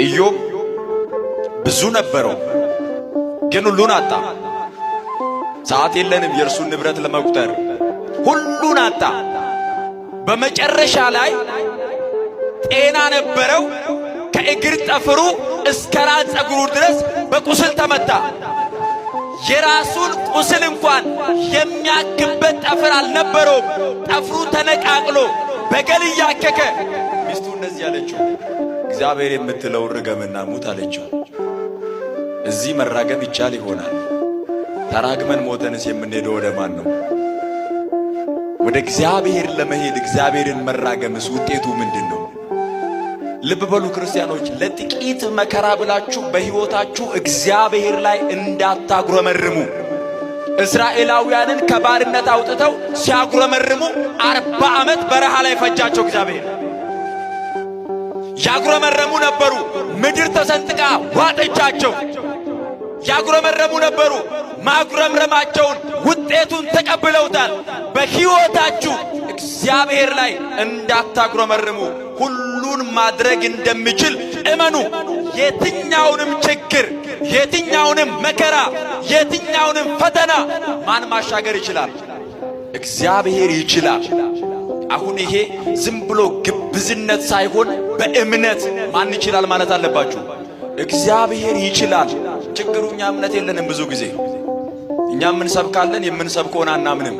ኢዮብ ብዙ ነበረው፣ ግን ሁሉን አጣ። ሰዓት የለንም የእርሱን ንብረት ለመቁጠር። ሁሉን አጣ። በመጨረሻ ላይ ጤና ነበረው። ከእግር ጠፍሩ እስከ ራስ ፀጉሩ ድረስ በቁስል ተመታ። የራሱን ቁስል እንኳን የሚያክበት ጠፍር አልነበረውም። ጠፍሩ ተነቃቅሎ በገል እያከከ ሚስቱ እንደዚህ አለችው፣ እግዚአብሔር የምትለውን ርገምና ሙት አለችው። እዚህ መራገም ይቻል ይሆናል። ተራግመን ሞተንስ የምንሄደው ወደ ማን ነው? ወደ እግዚአብሔር ለመሄድ እግዚአብሔርን መራገምስ ውጤቱ ምንድን ነው? ልብ በሉ ክርስቲያኖች፣ ለጥቂት መከራ ብላችሁ በሕይወታችሁ እግዚአብሔር ላይ እንዳታጉረመርሙ። እስራኤላውያንን ከባርነት አውጥተው ሲያጉረመርሙ 40 ዓመት በረሃ ላይ ፈጃቸው እግዚአብሔር። ያጉረመረሙ ነበሩ። ምድር ተሰንጥቃ ዋጠቻቸው። ያጉረመረሙ ነበሩ። ማጉረምረማቸውን ውጤቱን ተቀብለውታል። በሕይወታችሁ እግዚአብሔር ላይ እንዳታጉረመርሙ፣ ሁሉን ማድረግ እንደሚችል እመኑ። የትኛውንም ችግር፣ የትኛውንም መከራ፣ የትኛውንም ፈተና ማን ማሻገር ይችላል? እግዚአብሔር ይችላል። አሁን ይሄ ዝም ብሎ ግብዝነት ሳይሆን በእምነት ማን ይችላል ማለት አለባችሁ። እግዚአብሔር ይችላል። ችግሩ እኛ እምነት የለንም። ብዙ ጊዜ እኛ የምንሰብካለን፣ የምንሰብከውን አናምንም።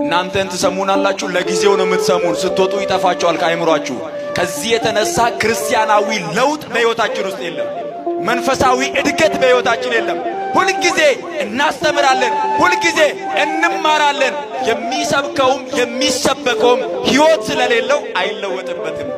እናንተን ትሰሙናላችሁ፣ ለጊዜው ነው የምትሰሙን። ስትወጡ ይጠፋችኋል ከአይምሯችሁ። ከዚህ የተነሳ ክርስቲያናዊ ለውጥ በሕይወታችን ውስጥ የለም። መንፈሳዊ እድገት በሕይወታችን የለም። ሁልጊዜ እናስተምራለን፣ ሁልጊዜ እንማራለን። የሚሰብከውም የሚሰበከውም ሕይወት ስለሌለው አይለወጥበትም።